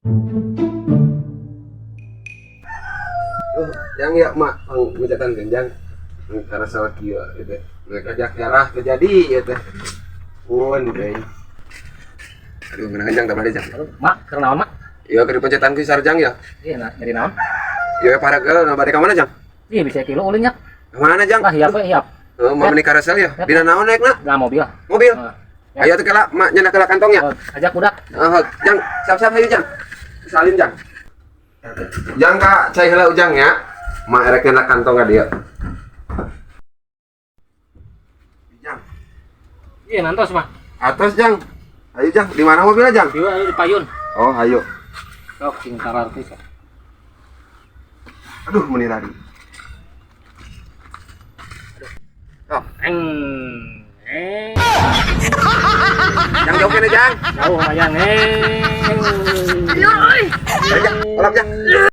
Oh, yang ya mak pang genjang karena salah kieu gitu. Mereka ajak jarah terjadi ya teh. Pun teh. Aduh, ngena genjang tambah jang. Aduh, mak, keur naon, mak? Iya, keur dipencetan ku sarjang ya. Iya, nah, nyari naon? Iya, para ke nah bade ka mana jang? Iya, bisa kilo ulin nya. Ka mana jang? Lah, hiap we, hiap. Oh, mau menikah resel ya? Dina naon naikna? Nah, mobil. Mobil. Heeh. Ayo tuh kela mak nyendak kela kantongnya. Oh, ajak budak. Oh, jang, siap-siap ayo jang. Salin jang. Jang kak, cai heula ujang ya. Mak erek nyendak kantong ka dieu. Jang, Iya, nantos, mak. Atas jang. Ayo jang, di mana mobilnya jang? Iya, ayo di payun. Oh, ayo. Sok sing tararti sok. Aduh, meni tadi. Oh, Eng. Eh. jang jauh kene jang. Jauh mayang. Eh. Ayo jang, tolong jang.